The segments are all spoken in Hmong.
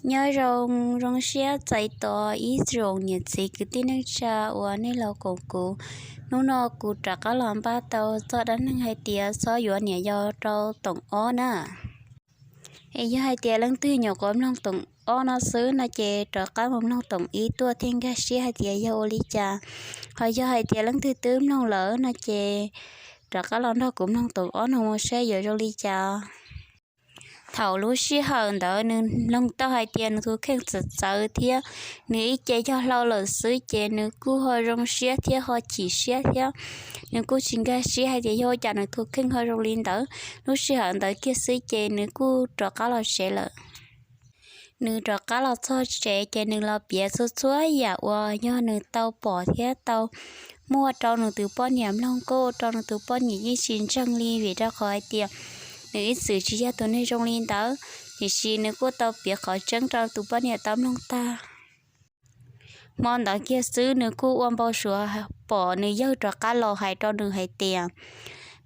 Nyob zoo, zoo siab txais tos ib tsoom niam txiv kwv tij neej tsa uas nej los koom kuv. Hnub no kuv rov qab los npaj tau txoj dab neeg hais tias txhob yuav niam yau rau toom ob na. Es yog hais tias leej twg nyuam qhuav mloog toom ob no xwb no ces rov qab mus mloog toom ib tuaj thiaj nkag siab hais tias yog ua li cas. Ho yog hais tias leej twg twb mloog lawm no ces rov qab los nrog kuv mloog toom ob no mus saib yuav zoo li cas. Thaum lub sij hawm ntawd nws mloog tau hais tias nws tus kheej txawv txawv thiab nws ib ce cog hlau lawm xwb ces nws kuj ho zoo siab thiab ho chim siab thiab. Nws kuj tsis nkag siab hais tias yog ua cas nws tus kheej ho zoo li ntawd. Lub sij hawm ntawd kiag xwb ces nws kuj rov qab los tsev lawm. Nws rov qab los txog tsev ces nws los piav txhua txhua yam uas yog nws tau pom thiab tau muaj rau nws tus poj niam mloog, kuj ua rau nws tus poj niam yeej tsis ntseeg li vim rau qhov hais tias nws ib txwm tsis yog tus neeg zoo li ntawd. Tiam sis nws kuj tau piav qhov tseeb rau tus poj niam tau mloog tag. Hmo ntawd kiag xwb nws kuj ua npau suav pom nws yawg rov qab los hais rau nws hais tias,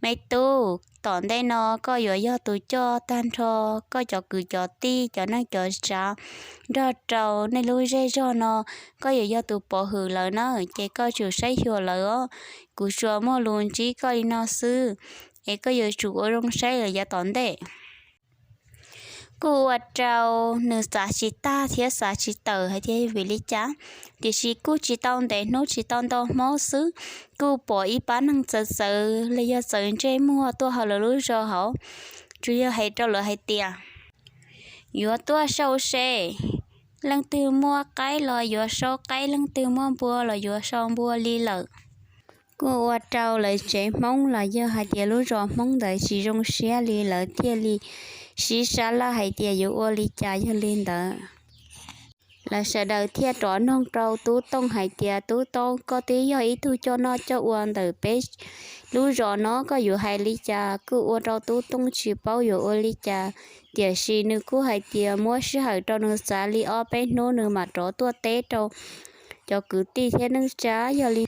Me tub, tom ntej no koj yuav yog tus coj tag nrho koj cov kwv cov tij, cov neej cov tsav nrog rau nej lub zej zog no, koj yuav yog tus pov hwm lawv na, ces koj tsum saib xyuas lawv os. Kuv tsuas muaj lus ntsib koj li no xwb, es koj yuav tsum ua zoo saib lawv yav tom ntej. Kuj ua rau nws xav tsis tag thiab xav tsis tawm hais tias vim li cas, tiam sis kuj tsis tau ntev hnub tsis tau ntau hmo xwb, kuj pom ib pab neeg txawv txawv los yog txawv ntsej muag tuaj hauv lawv lub zos hauv, tsuas yog hais rau lawv hais tias, Yuav tuaj sau se, leej twg muaj qaib los yuav sau qaib, leej twg muaj npua los yuav sau npua li lawm. Kuj ua rau lawv tsev Hmoob los yog hais tias lub zos Hmoob ntawd tsis zoo siab li, lawv thiaj li sib sab laj hais tias yuav ua li cas yog li ntawd. Lawv sawv daws thiaj rov noog rau Tub Tooj hais tias, Tub Tooj, koj twb yog ib tug coj noj coj ua ntawm peb lub zos no, koj yuav hais li cas? Kuj ua rau Tub Tooj tsis paub yuav ua li cas, tiam sis nws kuj hais tias muab sij hawm rau nws xav li ob peb hnub nws mam rov tuaj teb rau cov kwv tij thiab neej tsa. Yog li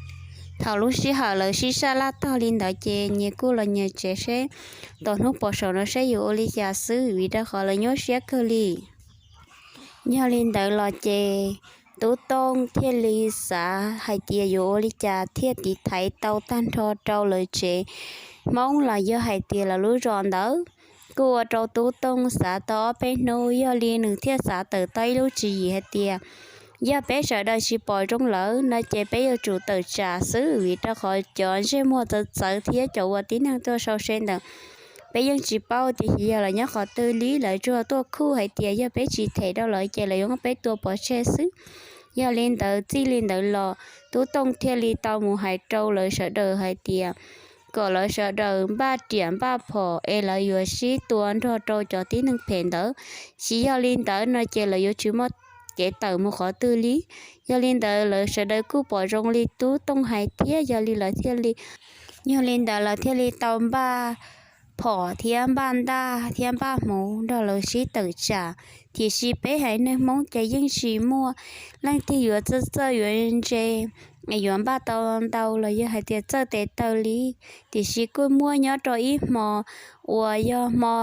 thaum lub sij hawm lawv sib sab laj tag li ntawd ces nyias kuj los nyias tsev seb tom hnub pos saum no seb yuav ua li cas xwb, vim rau qhov lawv nyuaj siab kawg li. Yog li ntawd los ces Tub Tooj thiaj li xav hais tias yuav ua li cas thiaj tiv thaiv tau tag nrho rau lawv tsev Hmoob los yog hais tias lawv lub zos ntawd. Kuj ua rau Tub Tooj xav tau ob peb hnub, yog li nws thiaj xav tawm tau ib lub tswv yim hais tias, Yog peb sawv daws tsis pom zoo lawm no ces peb yuav tsum tawm tsam xwb, vim rau qhov cov ntsej muag txawv txawv thiab cov ua tib neeg tuaj sau se ntawd peb yeej tsis paub tias yog lawv nyob qhov twg li, lawv tsuas tuaj khuj hais tias yog peb tsis them rau lawv ces lawv yuav muab peb tua pov tseg xwb. Yog li ntawd txij li ntawd los Tub Tooj thiaj li tau mus hais rau lawv sawv daws hais tias kom lawv sawv daws npaj riam npaj phom es lawv yuav sib tua nrog rau cov tib neeg phem ntawd, tsis yog li ntawd no ces lawv yuav tsis muaj kev tawm mus qhov twg li. Yog li ntawd lawv sawv daws kuj pom zoo li Tub Tooj hais thiab, yog li lawv thiaj li, yog li ntawd lawv thiaj li tau npaj phom thiab npaj ntaj thiab npaj hmuv nrog lawv sib tawm tsam. Tiam sis peb haiv neeg Hmoob ces yeej tsis muaj leej twg yuav txawj txawj yuav ntse es yuav npaj tau ntau los yog hais tias txawj tes taw li. Tiam sis kuj muaj nyob rau ib hmo uas yog hmo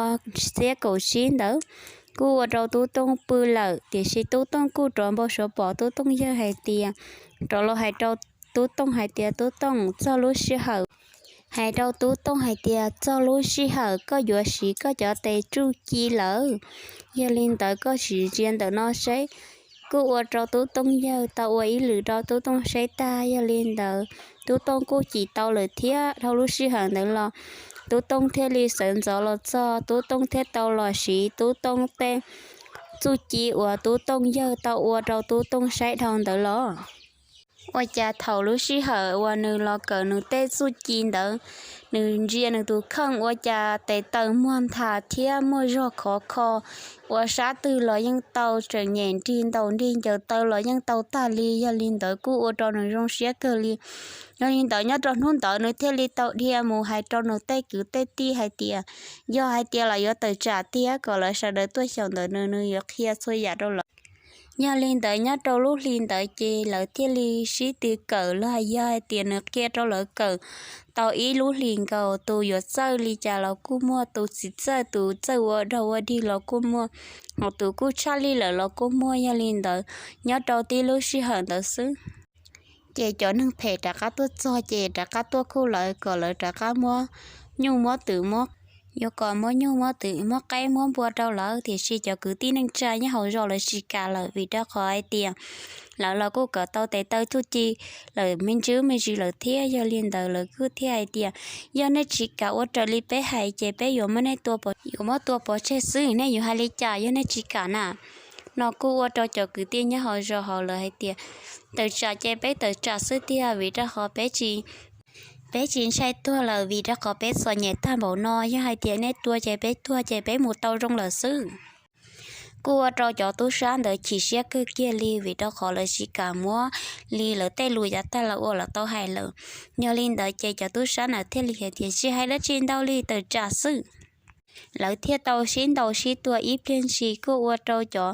xiab kaum tsib ntawd, kuj ua rau Tub Tooj pw lawm, tiam sis Tub Tooj kuj rov npau suav pom Tub Tooj yawg hais tias, rov los hais rau Tub Tooj hais tias, Tub Tooj, txog lub sij hawm, hais rau Tub Tooj hais tias, Txog lub sij hawm koj yuav siv koj cov tes txuj ci lawm. Yog li ntawd koj sim ntsia ntawm no seb. Kuj ua rau Tub Tooj yawg tau ua ib lwm rau Tub Tooj saib tag, yog li ntawd Tub Tooj kuj cim tau lawm thiab. Dhau lub sij hawm ntawd los Tub Tooj thiaj li sawv ntxov los txog, Tub Tooj thiaj tau los siv Tub Tooj tej txuj ci uas Tub Tooj yawg tau ua rau Tub Tooj saib dhau ntawd los. Ua cas thaum lub sij hawm uas nws los kawm nws tej txuj ci ntawd, nws ntsia nws tus kheej ua cas tes taw muag nthav thiab muaj zog khov kho, ua sab twg los yeej tau, tseem nyem nrig ntaus nrig ncaws taw los yeej tau tag li. Yog li ntawd kuj ua rau nws zoo siab kawg li. Yog li ntawd nyob rau hnub ntawd nws thiaj li tau dhia mus hais rau nws tej kwv tej tij hais tias, yog hais tias lawv yuav tawm tsam thiab kom lawv sawv daws tuaj xyaum ntawm nws, nws yuav qhia txhua yam rau lawv. Yog li ntawd nyob rau lub hli ntawd ces lawv thiaj li sib tw kawm los yog hais tias nws qhia rau lawv kawm tau ib lub hlis nkaus, tus yuav txawj li cas los kuj muaj, tus tsis txawj, tus txawj ua dog ua dig los kuj muaj, hos tus kuj tshaj lij lawm los kuj muaj. Yog li ntawd nyob rau tib lub sij hawm ntawd xwb ces cov neeg phem rov qab tuaj txog ces rov qab tuaj khuj lawv kom lawv rov qab muab nyuj muab twm muab, yuav kom muab nyuj muab twm muab qaib muab npua rau lawv, tiam sis cov kwv tij neej tsa nyob hauv zos lawv tsis kam lawm vim rau qhov hais tias lawv los kuj kawm tau tes taw txuj ci lawm me ntsis me ntsis lawm thiab. Yog li ntawd lawv kuj thiaj hais tias yog nej tsis kam ua raws li peb hais ces peb yuav muab nej tua, yuav muab tua pov tseg xwb, nej yuav hais li cas yog nej tsis kam na? No kuj ua rau cov kwv tij nyob hauv zos hauv lawv hais tias tawm tsam ces peb tawm tsam xwb tiag vim rau qhov peb tsis peb tsis ntshai tuag lawm vim rau qhov peb txom nyem tag npaum no, yog hais tias nej tua ces peb tuag ces peb mus tau zoo lawm xwb. Kuj ua rau cov tub sab ntawd chim siab kawg kiag li vim rau qhov lawv tsis kam muab li lawv tej lus yav tag los uas lawv tau hais lawm. Yog li ntawd ces cov tub sab ntawd thiaj li hais tias tsis hais dab tsi ntau li, tawm tsam xwb. Lawv thiaj tau sib ntaus sib tua ib pliag ntshis kuj ua rau cov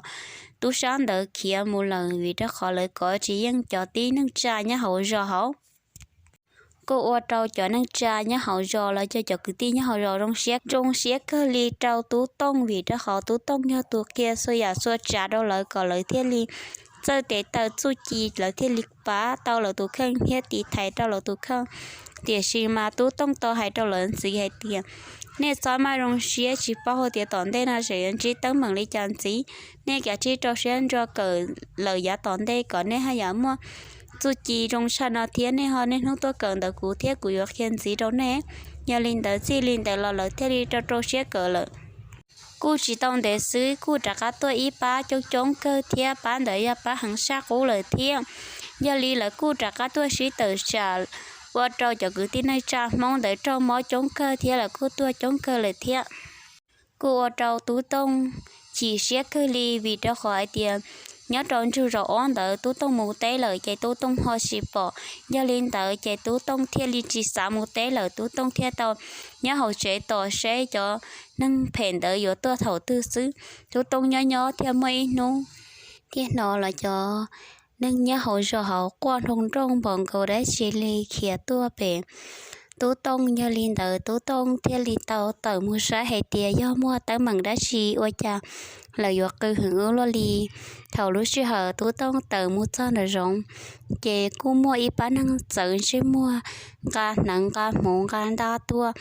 tub sab ntawd khiav mus lawm vim rau qhov lawv kov tsis yeej cov tib neeg tsa nyob hauv zos hauv. Kuj ua rau cov neej tsa nyob hauv zos los yog cov kwv tij nyob hauv zos zoo siab, zoo siab kawg li rau Tub Tooj vim rau qhov Tub Tooj yog tus qhia txhua yam txhua tsav rau lawv kom lawv thiaj li txawj tes taw txuj ci, lawv thiaj li pab tau lawv tus kheej thiab tiv thaiv rau lawv tus kheej. Tiam sis mas Tub Tooj tau hais rau lawv ntxiv hais tias nej txhob maj zoo siab, tsis paub hais tias tom ntej no tseem yuav ntsib teeb meem li cas ntxiv. Nej kav tsij rau siab ntso kawm lawm yav tom ntej kom nej haj yam muaj txuj ci zoo tshaj no thiab nej ho niaj hnub tuaj kawm ntawm kuv thiab kuv yuav qhia ntxiv rau nej. Yog li ntawd txij li ntawd los lawv thiaj li rau rau siab kawm lawm. Kuj tsis tau ntev xwb kuj rov qab tuaj ib pab coob coob kawg thiab, pab ntawd yog pab heev saj qub lawm thiab. Yog li lawv kuj rov qab tuaj sib tawm tsam ua rau cov kwv tij neej tsa Hmoob ntawd raug mob coob kawg thiab lawv kuj tuag coob kawg lawm thiab. Kuj ua rau Tub Tooj chim siab kawg li vim rau qhov hais tias nyob rau ntsug zaum ob ntawd Tub Tooj mus teb lawm ces Tub Tooj ho tsis pom. Yog li ntawd ces Tub Tooj thiaj li tsis xav mus teb lawm, Tub Tooj thiaj tau nyob hauv tsev tos seb cov neeg phem ntawd yuav tuaj thaum twg xwb. Tub Tooj nyob nyob thiaj muaj ib hnub thiaj hnov los cov neeg nyob hauv zos hauv quaj nroo nrooj npaum nkaus dab tsi li khiav tuaj pem Tub Tooj. Yog li ntawd Tub Tooj thiaj li tau tawm mus saib hais tias yog muaj teeb meem dab tsi ua cas lawv yuav qw heev ua luaj li. Thaum lub sij hawm Tub Tooj tawm mus txog nraum zoov, ces kuj muaj ib pab neeg txawv ntsej muag nqa hneev nqa hmuv nqa ntaj tuaj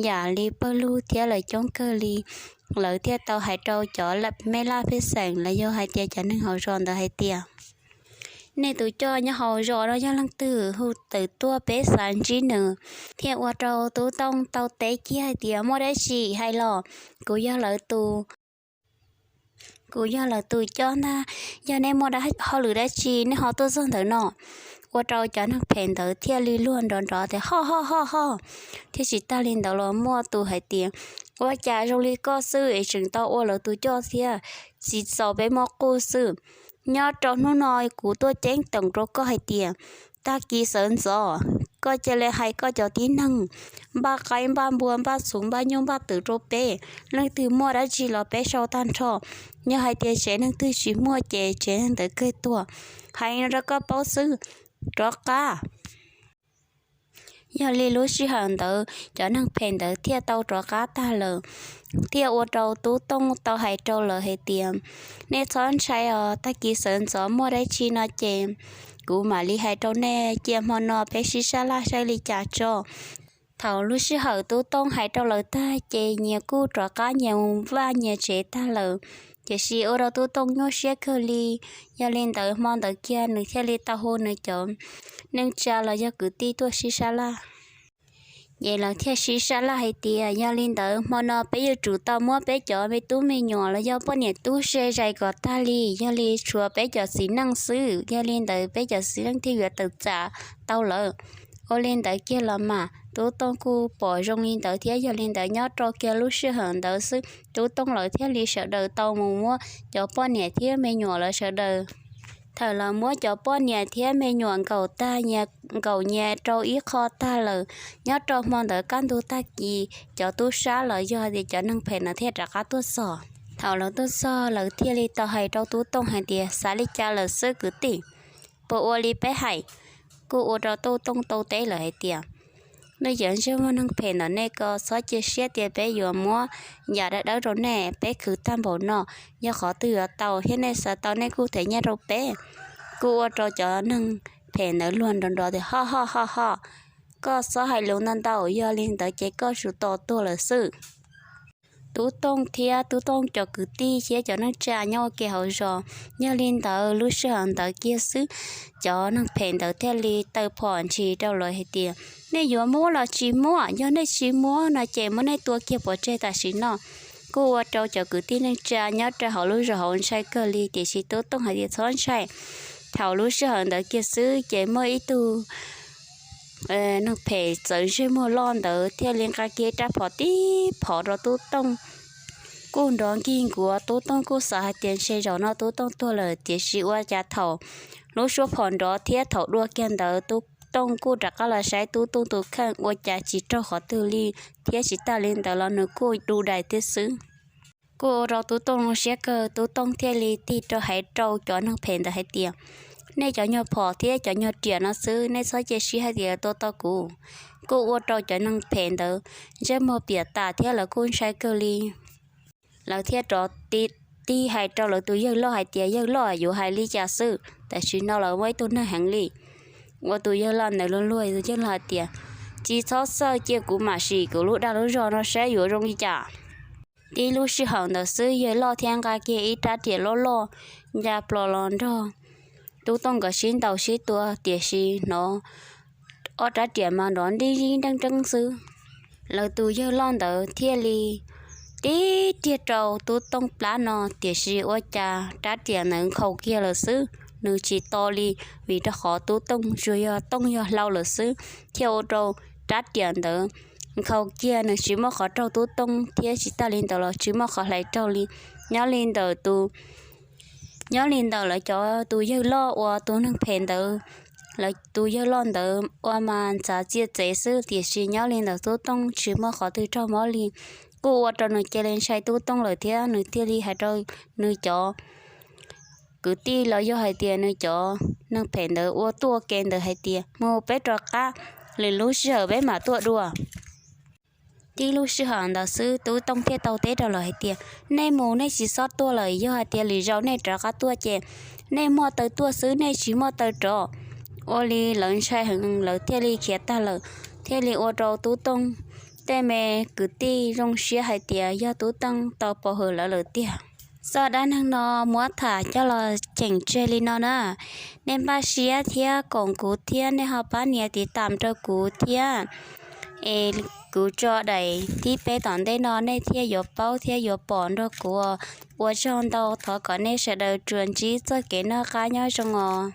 yam li pawg lug thiab lawv coob kawg li. Lawv thiaj tau hais rau cov mej laj pej xeem los yog hais tias cov neeg hauv zos ntawd hais tias nej tus coj nyob hauv zos no yog leej twg, hu tawm tuaj peb xav ntsib nws. Thiaj ua rau Tub Tooj tau teb kiag hais tias muaj dab tsi hais los, kuv yog lawv tus kuv yog lawv tus coj ntag. Yog nej muaj hauj lwm dab tsi nej ho tuaj txog ntawm no? Ua rau cov neeg phem ntawd thiaj li luag nrov nrov tias ho ho ho ho. Thiab tsis tag li ntawd los muaj tus hais tias ua cas zoo li koj xwb es tseem tau ua lawv tus coj thiab, tsis txaus peb muab quj xwb. Nyob rau hnub no kuv tuaj ceeb toom rau koj hais tias tag kis sawv ntxov koj cia li hais koj cov tib neeg npaj qaib npaj npua npaj txhuv npaj nyuj npaj twm rau peb, leej twg muaj dab tsi los peb sau tag nrho. Yog hais tias tsev neeg twg tsis muaj ces tsev neeg ntawd kawg tuag. Hais no rau koj paub xwb, rov qab. Yog li lub sij hawm ntawd cov neeg phem ntawd thiaj tau rov qab tag lawm, thiaj ua rau Tub Tooj tau hais rau lawv hais tias nej txhob ntshai os, tag kis sawv ntxov muaj dab tsi no ces kuv mam li hais rau nej, cia hmo no peb sib sab laj saib li cas tso. Thaum lub sij hawm Tub Tooj hais rau lawv tag ces nyias kuj rov qab nyias vaj nyias tsev tag lawm. Tiam sis ua rau Tub Tooj nyuaj siab kawg li. Yog li ntawd hmo ntawd kiag nws thiaj li tau hu nws cov neej tsa los yog kwv tij tuaj sib sab laj. Ces lawv thiaj sib sab laj hais tias yog li ntawd hmo no peb yuav tsum tau muab peb cov me tub me nyuam los yog poj niam tub se zais kom tag li, yog li tshuav peb cov txiv neej xwb, yog li ntawd peb cov txiv neej thiaj yuav tawm tsam tau lawm. Ua li ntawd kiag los mas Tub Tooj kuj pom zoo li ntawd thiab. Yog li ntawd nyob rau kiag lub sij hawm ntawd xwb Tub Tooj lawv thiaj li sawv daws tau mus muab cov poj niam thiab me nyuam lawv sawv daws. Thaum lawv muab cov poj niam thiab me nyuam nkaum tag nyias nkaum nyias rau ib qho tag lawm, nyob rau hmo ntawd kaj ntug tag kis cov tub sab los yog tias cov neeg phem no thiaj rov qab tuaj txog. Thaum lawv tuaj txog lawv thiaj li tau hais rau Tub Tooj hais tias, Xav li cas lawm xwb kwv tij? Puas ua li peb hais? Kuj ua rau Tub Tooj tau teb lawm hais tias, Nej cov ntsej muag neeg phem ntawm nej ko, txhob cia siab tias peb yuav muab yam dawb dawb rau nej, peb khwv tag npaum no, yog qhov twg yuav tau thiab nej xav tau nej kuj them nyiaj rau peb. Kuj ua rau cov neeg phem ntawd luag nrov nrov tias, Ho ho ho ho, koj txhob hais lus ntau ntau, yog li ntawd ces koj tsum tos tuag lawm xwb. Tub Tooj thiab Tub Tooj cov kwv tij thiab cov neej tsa nyob ua ke hauv zos, yog li ntawd lub sij hawm ntawd kiag xwb, cov neeg phem ntawd thiaj li taw phom ntshis rau lawv hais tias, Nej yuav muab los tsis muab? Yog nej tsis muab no ces muab nej tua kiag pov tseg tam sim no. Kuj ua rau cov kwv tij neej tsa nyob rau hauv lub zos hauv ntshai kawg li, tiam sis Tub Tooj hais tias, Txhob ntshai. Thaum lub sij hawm ntawd kiag xwb ces muaj ib tug neeg phem txawv ntsej muag loj ntawd thiaj li nqa kiag rab phom tib phov rau Tub Tooj, kuj nrov nkig nkuav. Tub Tooj kuj xav hais tias ntshe zaum no Tub Tooj tuag lawm, tiam sis ua cas thaum lub suab phom nrov thiab thaum dua kiag ntawd Tub Tooj kuj rov qab los saib Tub Tooj tus kheej ua cas tsis raug qhov twg li, thiab tsis tas li ntawd los nws kuj du dais tib xwb. Kuj ua rau Tub Tooj zoo siab kawg, Tub Tooj thiaj li tig rau hais rau cov neeg phem ntawd hais tias, Nej cov nyuag phom thiab cov nyuag riam no xwb, nej txhob cia siab hais tias tua tau kuv. Kuj ua rau cov neeg phem ntawd ntsej muag piam tas thiab lawv kuj ntshai kawg li. Lawv thiaj rov tig hais rau lawv tus yawg loj hais tias, Yawg loj, yuav hais li cas xwb? Tam sim no lawv muaj ib tug neeg heev li. Ua tus yawg loj ntawd luag luag, tus yawg loj hais tias, Tsis txhob txhawj, cia kuv mam sim kuv lub dag lub zog no saib yuav zoo li cas. Tib lub sij hawm ntawd xwb yawg loj thiaj nqa kiag ib rab riam loj loj ncaj plos los nrog Tub Tooj nkawd sib ntaus sib tua, tiam sis hnov ob rab riam mas nrov nrib zib nreeb nreeb xwb. Lawv tus yawg loj ntawd thiaj li tib riag rau Tub Tooj plab no, tiam sis ua cas rab riam ntawd nkhaus kiag lawm xwb, nws tsis to li, vim rau qhov Tub Tooj tsuas yog tooj yog hlau lawm xwb, thiaj ua rau rab riam ntawd nkhaus kiag, nws tsis muaj qhov raug Tub Tooj thiab tsis tas li ntawd los tsis muaj qhov hlais raug li. Nyob li ntawm tus nyob li ntawm lawv cov tus yawg loj uas tus neeg phem ntawd, lawv tus yawg loj ntawd ua mas ntxav txiaj txev xwb, tiam sis nyob li ntawm Tub Tooj tsis muaj qhov twg raug mob li. Kuj ua rau nws cia li ntshai Tub Tooj lawm thiab nws thiaj li hais rau nws cov kwv tij los yog hais tias nws cov neeg phem ntawd ua tuaj ke ntawd hais tias, Mus peb rov qab, lwm lub sij hawm peb mam tuaj dua. Tib lub sij hawm ntawd xwb Tub Tooj thiaj tau teb rau lawv hais tias, Nej mus nej tsis txhob tuaj lawm, yog hais tias lwm zaus nej rov qab tuaj ces nej muaj taw tuaj xwb, nej tsis muaj taw rov. Ua li lawv ntshai heev lawv thiaj li khiav tag lawm, thiaj li ua rau Tub Tooj tej me kwv tij zoo siab hais tias yog Tub Tooj tau pov hwm lawv lawm tiag. Txoj dab neeg no muab tham coj los cheem tseg li no na. Nej npaj siab thiab koom kuv thiab nej ho pab nias tiv tam rau kuv thiab, es kuv tso daim thib peb tom ntej no nej thiaj yuav paub thiab yuav pom nrog kuv. Ua tsaug ntau, thov kom nej sawv daws tsuas ntsib txoj kev noj qab nyob zoo os.